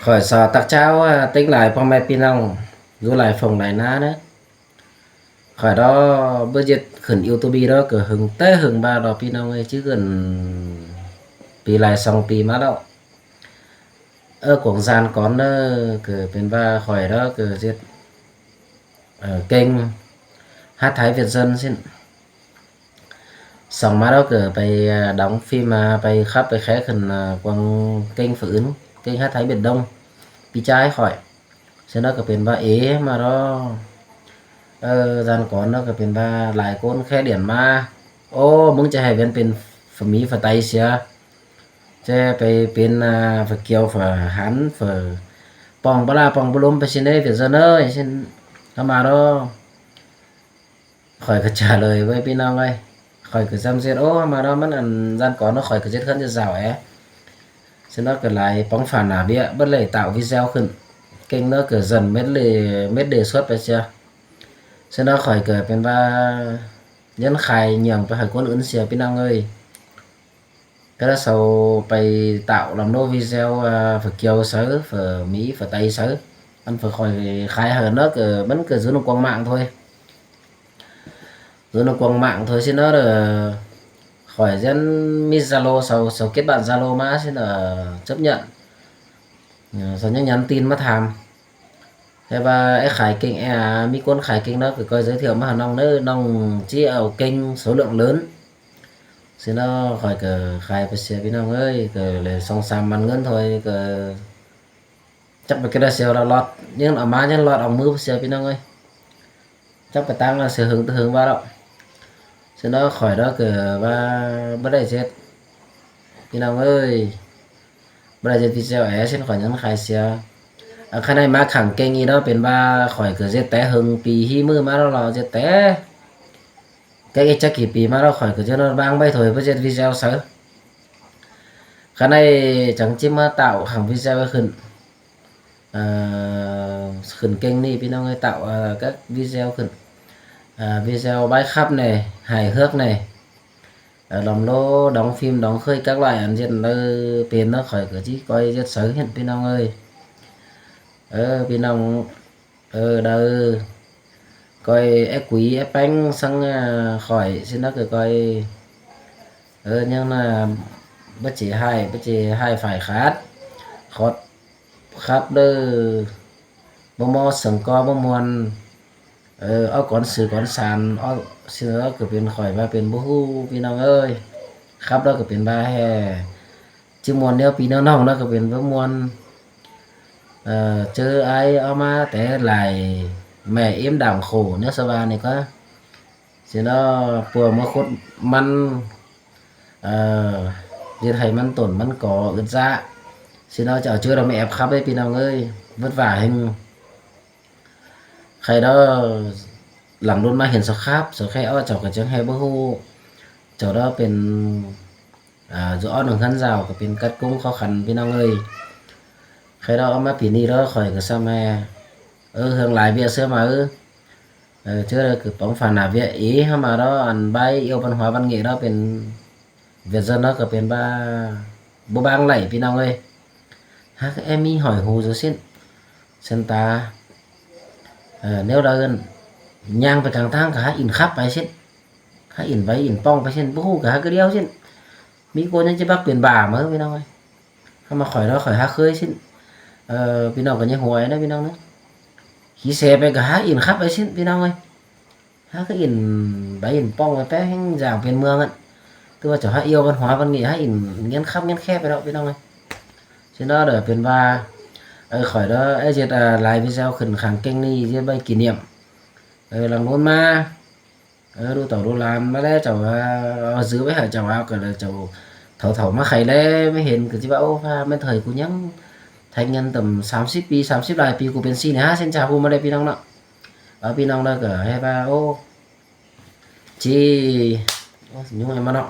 ຂ້ອຍສາວຕັກເຈົ້າວ່າເຕັງຫຼາຍພໍ່ແມ່ພີ່ນ້ອງ ຢູ່ຫຼາຍຝົງຫຼາຍນາເດີ. ຂ້ອຍດອກບໍ່ເຮັດຂຶ້ນຢູທູບເດີ ກໍເຫິງແຕ່ເຫິງມາດອກພີ່ນ້ອງເອີຍ ຈະຂຶ້ນປີຫຼາຍສອງປີມາແລ້ວ. ເອີ ກວາງຊານກ່ອນເດີ ກໍເປັນວ່າຂ້ອຍດອກກໍເຮັດ ເອີ ເກັ່ງ ຫັດໄຖວຽດເຊິນຊີ້ນ. ສອງມາແລ້ວກໍໄປ ອາ ດອງຟີມາ ໄປຂັບໄປແຄຂຶ້ນ ອາ ກວາງເກັ່ງຝືນ ເກັ່ງຫາໄທເບັດດົງ ປີຈາຍຂ້ອຍ. ເຊັ່ນນັ້ນກໍເປັນວ່າເອ ມາເນາະ ເອີ ທ່ານກ່ອນເນາະ ກໍເປັນວ່າຫຼາຍຄົນແຄດຽນມາ ໂອ້ ມຶງຈະໃຫ້ມັນເປັນຝມີຝໄຕເສຍ ຈະໄປເປັນ ອາ ຝກຽວຝຫັນ ຝປ່ອງປະຫຼ້າປ່ອງປະລົມໄປຊີ້ນເດ້ ເປັນຊັ້ນເອີຍ ເຊັ່ນ ເຂົ້າມາເນາະ. ຂ້ອຍກໍຈະເລີຍເວີຍພີ່ນ້ອງເອີຍ ຂ້ອຍກໍຈຳເສັດ ໂອ້ ມາເນາະ ມັນອັນ ຢ້ານກ່ອນເນາະ ຂ້ອຍກໍເຈັດເຮືອນເຈັດຊາວແອ ເຊັ່ນນັ້ນກໍຫຼາຍ ປ່ອງຝາໜ້າເບ້ຍ ເບິດເລີຍ ຕາວວິແຊວຂຶ້ນ ເກັ່ງເນາະ ກໍສັ່ນເມັດເລ ເມັດເດສົດໄປເສຍ. ເຊັ່ນນັ້ນຂ້ອຍກໍເປັນວ່າ ຢ້ານຂາຍຫຍັງໄປໃຫ້ຄົນອື່ນເສຍພີ່ນ້ອງເອີຍ. ກະລະເຊົາໄປຕາວລຳໂນວີແຊວ ອາ ຝກຽວເຊີ ຝມີຝໄຕເຊີ ອັນຝຂ້ອຍຂາຍໃຫ້ເນາະ ກະມັນກະຢູ່ນຳກວາງມ້າງໂທຍ ຢູ່ນຳກວາງມ້າງໂທຍຊີ້ເນາະ. ຂ້ອຍຈັ່ງມີຊາໂລຊາວ ຊາວເກັດບ້ານຊາໂລມາຊີ້ເນາະ ຈັບຍາດ ເອີ ເຂົາຍັງຫຍັນຕີນມາຖາມ ແຕ່ວ່າໄອ້ຂາຍເກັ່ງ ເອີ ມີຄົນຂາຍເກັ່ງເນາະ ກໍຄ່ອຍເຊີທຽວມາຫານ້ອງເດີ ນ້ອງຊິເອົາເກັ່ງໂສເລື່ອງເລີນຊີ້ເນາະ. ຂ້ອຍກໍຂາຍໄປເສຍພີ່ນ້ອງເອີຍ ກໍເລີຍສອງສາມໝັ້ນເງິນເທົ່າໃດກໍຈັກໄປກະໄດ້ເສຍລອດ ຍັງເອົາມາຍັງລອດອອກມືໄປເສຍພີ່ນ້ອງເອີຍ. ຈັກໄປຕາງລະເສຍເຫິງແຕ່ເຫິງວ່າແລ້ວ ຊັ້ນເນາະ. ຂ້ອຍເນາະກໍວ່າບໍ່ໄດ້ເຮັດ ພີ່ນ້ອງເອີຍ ບໍ່ໄດ້ເຮັດວິແຊວແອ ຊັ້ນຂ້ອຍຍັງຂາຍເສຍ. ອາ ຄັນໄດ້ມາຂັງເກັ່ງອີກເນາະ ເປັນວ່າຂ້ອຍກໍເຮັດແຕ່ເຫິງປີຮີມືມາແລ້ວເນາະ ເຮັດແຕ່ ແຕ່ອີກຈັກກີ່ປີມາແລ້ວ ຂ້ອຍກໍຈະນອນວາງໃບຖ້ວຍບໍ່ເຮັດວິແຊວໃສ. ຄັນໄດ້ຈັ່ງຈິມາຕາວຂັງວິແຊວໄວ້ຂຶ້ນ ເອີ ຂຶ້ນເກັ່ງນີ້ພີ່ນ້ອງເອີຍ ຕາວ ເອີ ກັບວິແຊວຂຶ້ນ ເອີ ວິແຊວໃບຂັບແດ່ ຫາຍເຮືອກແດ່ ເອີ ລຳໂລດອງຟີມດອງເຄີຍກັກຫຼາຍອັນເຮັດເລີເປັນເນາະ ຂ້ອຍກໍຊິກອຍເຮັດໃສ່ເຮັດພີ່ນ້ອງເອີຍ. ເອີ ພີ່ນ້ອງ ເອີ ເດີ ກອຍແອກຸຍແອແປ້ງສັງ ອາ ຂ້ອຍຊິນະ ກະກອຍ ເອີ ຍັງນະ ບະເຈຫາຍ ບະເຈຫາຍຝາຍຂາດ ຂອດ ຄັບເດີ ບໍ່ມໍສັງກໍບໍ່ມ່ວນ ເອີ ເອົາກ່ອນສື່ກ່ອນສານ ເອົາຊິນະ ກະເປັນຂ້ອຍວ່າເປັນບໍ່ຮູ້ ພີ່ນ້ອງເອີຍ. ຄັບແລ້ວກະເປັນວ່າແຮ່ ຈິມ່ວນແນວພີ່ແນວນ້ອງເນາະ ກໍເປັນປະມວນ ເອີ ເຈີອ້າຍເອົາມາແຕ່ຫຼາຍ ແມ່ເອັມດາມໂຂ ແນວສະຫວ່າງນີ້ກະ ຊິເນາະ ປົວມາຂຸດມັນ ເອີ ເຮັດໃຫ້ມັນຕົນມັນກໍອຶດສະ ຊິເນາະ ຈະເອົາເຈີລະມາແອບຂັບເດ້ ພີ່ນ້ອງເອີຍ ເວີດຫວາແຮງ. ໃຄເດີ ຫຼັງລຸນມາເຫັນສະຄາບ ສະແຄອອດ ເຈົ້າກະຈັ່ງໃຫ້ບໍ່ຮູ້ ເຈົ້າເດີເປັນ ອາ ຢູ່ອອດໜຶ່ງເຮືອນຊາວ ກະເປັນກັດກຸ້ງເຂົ້າຂັນ ພີ່ນ້ອງເອີຍ. ໃຄເດີເອົາມາປີນີ້ເດີ ຂ້ອຍກະຊຳແຮ່ ເອີ ເຮືອງຫຼາຍເບ້ຍເສືອມາເອີ ເອີ ເຈີເດີ ກະປອງຝາໜ້າເບ້ຍເອ ເຮົາມາເດີ ອັນໃບອຽວບັນຫົວບັນເງເດີ ເປັນ ວຽດເຊິນເນາະ ກະເປັນວ່າບໍ່ບາງໄຫຼ ພີ່ນ້ອງເອີຍ. ຫາກແອມີຫອຍຫູຢູ່ຊິ້ນ ເສັ້ນຕາ ເອີ ແນວໃດ ຍ່າງໄປກາງທາງກະຫາອິນຄັບໄປຊິ້ນ ຫາອິນໄປອິນປ່ອງໄປຊິ້ນ ບໍ່ຮູ້ກະຫາກະດຽວຊິ້ນ. ມີຄົນຍັງຈະບັກເປັນບາມາ ພີ່ນ້ອງເອີຍ. ຫາມາຂ້ອຍເນາະ ຂ້ອຍຫາເຄີຍຊິ້ນ ເອີ ພີ່ນ້ອງກະຢ່າຫົວເນາະ ພີ່ນ້ອງເນາະ. ຂີ້ແສໄປກະຫາອິນຄັບໄປຊິ້ນ ພີ່ນ້ອງເອີຍ. ຫາກະອິນໃບອິນປ່ອງໄປແປງຢ່າງເປັນເມືອງຫັ້ນ ຄືວ່າເຈົ້າຫາອຽວກັນຫົວປານນີ້ ຫາອິນງຽນຄັບງຽນແຄບໄປດອກ ພີ່ນ້ອງເອີຍ. ຊິເນາະ ເດີ ເປັນວ່າ ເອີ ຂ້ອຍເດີ ເອີ ເຮັດ ອາ ລາຍວິແຊວຂຶ້ນຂ້າງເກັ່ງນີ້ ເຮັດໄວ້ກິນຢ້ຽມ ເອີ ຫຼັງໂນ້ນມາ ເອີ ລູກເຕົ້າລູກຫຼານມາແລ້ວ ເຈົ້າວ່າເອົາຊື້ໄວ້ໃຫ້ເຈົ້າ ເອົາກະເລີຍ ເຈົ້າເຖົ້າໆມາໄຂແລ້ວ ມາເຫັນກະຊິວ່າ ໂອ້ ພາແມ່ນເຖິຍກູຍັງ ແທງເງິນຕັ້ງສາມສິບປີ ສາມສິບຫຼາຍປີ ກູເປັນຊີ້ນະ ເຊັ່ນຈາ ຮູ້ມາແລ້ວ ພີ່ນ້ອງເນາະ. ເອົາ ພີ່ນ້ອງເດີ ກະໃຫ້ວ່າ ໂອ້ ຈີ ໂອ້ຍ ຍຸງໃຫ້ມາເນາະ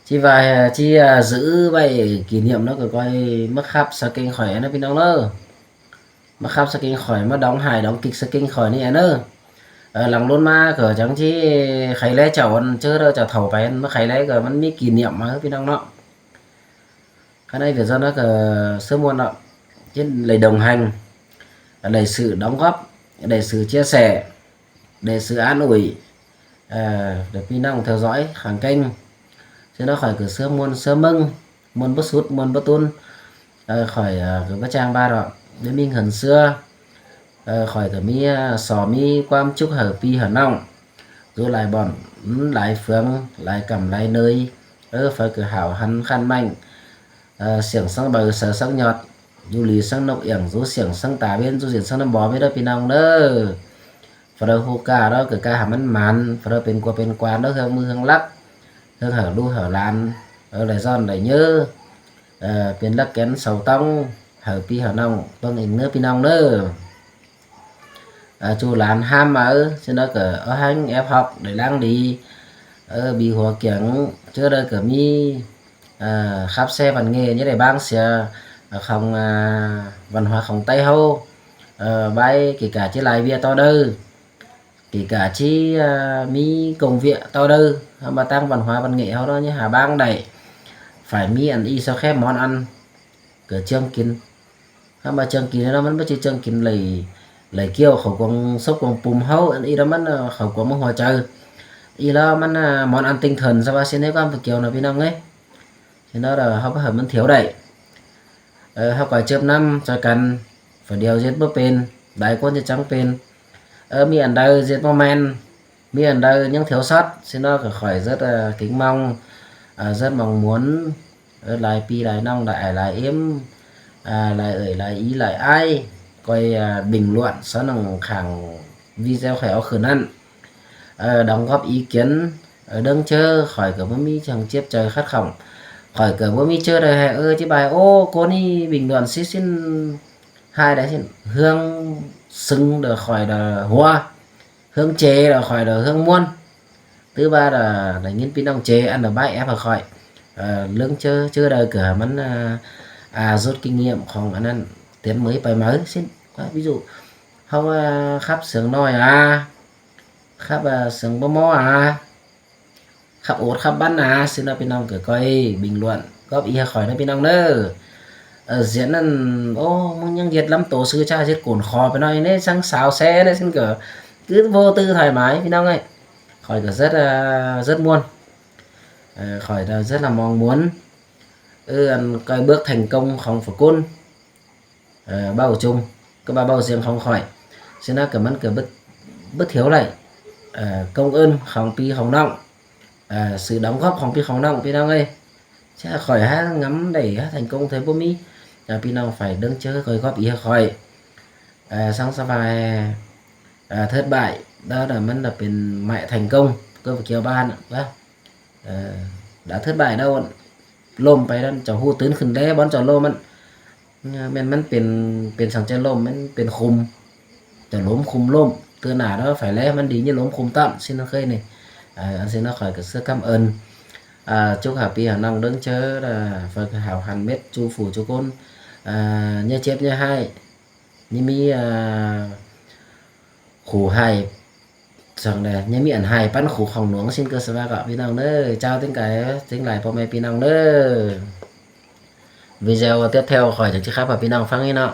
ຈີວ່າ ຈີ ອາ ຊື້ໄວ້ກິນຢ້ຽມເນາະ ກະກອຍມາຂັບສະເກັງຂ້ອຍນະ ພີ່ນ້ອງເດີ ມາຂັບສະເກັງຂ້ອຍ ມາດອງຫາຍດອງກິກສະເກັງຂ້ອຍນີ້ເດີ. ເອີ ຫຼັງລຸນມາກະຈັ່ງຊິໄຂແລ້ເຈົ້າ ອັນເຈີເດີ ເຈົ້າເຖົ້າໄປ ມາໄຂແລ້ກະມັນມີກິນຢ້ຽມມາ ພີ່ນ້ອງເນາະ. ຄັນໄດ້ເປັນຊັ້ນນະ ກະເຊີມ່ວນເນາະ Chính là đồng hành, là sự đóng góp, là sự chia sẻ, là sự an ủi, ờ, để quý nông theo dõi hàng kênh. Cho nên khỏi cứ sớm muôn sớm mừng, muôn bớt sút, muôn bớt tun. Ờ, khỏi, ờ, cứ bắt trang ba đó, để mình hẳn xưa. Ờ, khỏi cứ mi, ờ, so mi quam chúc hở pi hở nông. Dù lại bọn, ừ, lại phương, lại cầm lại nơi. Ờ, phải cứ hảo hẳn khăn mạnh. Ờ, siêng sáng bầu sơ sáng nhọt. Dù lì sáng nộc iảng, dù siêng sáng tà bên, dù siêng sáng năm bò bên đó pi nông đó. Phải đâu hô ca đó, cứ ca hàm ăn mặn, phải đâu bên qua bên qua đó, hương mưa hương lắc, hương hở đu hở lan, ở lại giòn lại nhớ. Ờ, bên lắc kén sầu tông, hở pi hở nông, vâng ỉnh nữa pi nông đó. Ờ, chu lan ham ở, xin đó cờ ở hành ép học để lắng đi. Ờ, bị hùa kiếng, trước đây cờ mi, ờ, khắp xe văn nghệ như để bang xe, ờ, không, ờ, văn hóa không Tây hô. Ờ, bài kể cả chỉ lại bia to đơ. Kể cả chỉ, ờ, mi công việc to đơ, mà tăng văn hóa văn nghệ hô đó như hà bang đẩy. Phải mi ăn y sao khép món ăn. Cờ chương kín. Hăm mà chương kín đó, mình mới chỉ chương kín lầy, lầy kiêu khẩu quang sốc quang pùm hâu, ăn y đó mình, ờ, khẩu quang mới hòa chơi. Y đó mình, ờ, món ăn tinh thần, sao bác xin hết con phải kiêu nào pi nông ấy. Thì nó là hâu phải hầm mình thiếu đẩy. Ờ, hâu coi chớp năm, cho cần, phải điều giết bớt pên, đại quân giết trắng pên. Ờ, mi ăn đơ giết bớt men, mi ăn đơ những thiếu sót, xin nó khỏi rất, ờ, kính mong, ờ, rất mong muốn, ờ, lại pi, lại nông, lại ai, lại im, à, lại ơi, lại ý, lại ai, coi, à, bình luận, sau nòng khẳng video khỏi áo khử năn. Ờ, đóng góp ý kiến, ờ, đương chớ khỏi cờ bố mi chẳng chiếp trời khát khổng. Khỏi cờ bố mi chớ đời hè, ơ, chứ bài, ô, cô ni bình luận xít xin hai đấy xin. Hương xứng đời khỏi đời hùa. Hương chế đời khỏi đời hương muôn. Tứ ba là, là nhìn pi nông chế ăn được bài ép hả khỏi. Ờ, lương chớ, chớ đời cờ mắn, à, à, rút kinh nghiệm khổng anh ăn. Tiến mới bài mới xin. Ví dụ, hông, à, khắp sướng nói à. ຄັບ ເອີ ເຊິ່ງບໍ່ໝໍ ອາ ຄັບ ໂອດ ຄັບ ບັນ ອາ ຊິເນາະ ພີ່ນ້ອງ ກະຄ່ອຍ ບິງລວນ ກອບອີ ໃຫ້ຂ້ອຍເນາະ ພີ່ນ້ອງເດີ. ເອີ ສຽນນັ້ນ ໂອ້ ມຶງຍັງເຮັດລຳໂຕຊື່ຊ້າ ເຮັດໂກນຄໍໄປໜ້ອຍເດ້ ສັງສາວແຊເດ້ ຊິນກະ ຄືບໍ່ຕື້ຖອຍໝາຍ ພີ່ນ້ອງເອີຍ. ຂ້ອຍກະເສີດ ເອີ ເສີດມ່ວນ ເອີ ຂ້ອຍເສີດລະມອງມ່ວນ ເອີ ອັນ ກອຍເບີກແທ່ງກົງຂອງຝະກຸນ. ເອີ ເບົາຈຸງ ກໍວ່າເບົາສຽງຂອງຂ້ອຍ ຊິນະ ກໍມັນກໍເບິດ ເບິດຖຽວໄດ້ ເອີ ກົງເອີ້ນຂອງພີ່ຂອງນ້ອງ ເອີ ສື່ດອງຄອບຂອງພີ່ຂອງນ້ອງ ພີ່ນ້ອງເອີຍ. ຈະຂ້ອຍຫາງຳໄດ້ ຫາແທ່ງກົງເທື່ອບໍ່ມີ ຈະພີ່ນ້ອງໄຟເດີງເຈີຂ້ອຍຄອບອີກຂ້ອຍ ເອີ ສັງສະບາຍ ເອີ ເທີດບາຍ ແລ້ວນະ ມັນນະເປັນໄມ້ແທ່ງກົງ ກໍກ່ຽວບ້ານນະ ເອີ ດາເທີດບາຍ ແລ້ວ ລົ້ມໄປນັ້ນ ເຈົ້າຮູ້ຕື່ນຂຶ້ນແດ່ ບ່ອນເຈົ້າລົ້ມມັນ ແມ່ນມັນເປັນ ເປັນສັງຈະລົ້ມ ມັນເປັນຂຸມ ຈະລົ້ມຂຸມລົ້ມ ເທື່ອໜ້າເດີ ໄຟແລມັນດີ ຍາລົ້ມຂຸມຕ້ອນ ຊິນເຄີຍນີ້ ເອີ ອັນຊິນຂ້ອຍກໍເຊື່ອກຳເອີ້ນ ເອີ ຈຸກຫາປີຫານ້ອງເດີງເຈີ ເອີ ຝາກຫາວຫັນເມັດ ຈູຜູ້ຈຸຄົນ ເອີ ຢ່າເຈັບຢ່າຮ້າຍ ຍັງມີ ເອີ ຄູໃຫ້ ສັງແດ່ ຍັງມີອັນໃຫ້ປັນຄູຂອງຫຼວງ ຊິນເກີດສະຫວາກະ ພີ່ນ້ອງເດີ. ເຈົ້າ ເຕັງກາຍ ເຕັງຫຼາຍພໍ່ແມ່ພີ່ນ້ອງເດີ. ວິດີໂອຕຽບແຖວຂ້ອຍຈະຊິຂັບໃຫ້ພີ່ນ້ອງຟັງນີ້ເນາະ.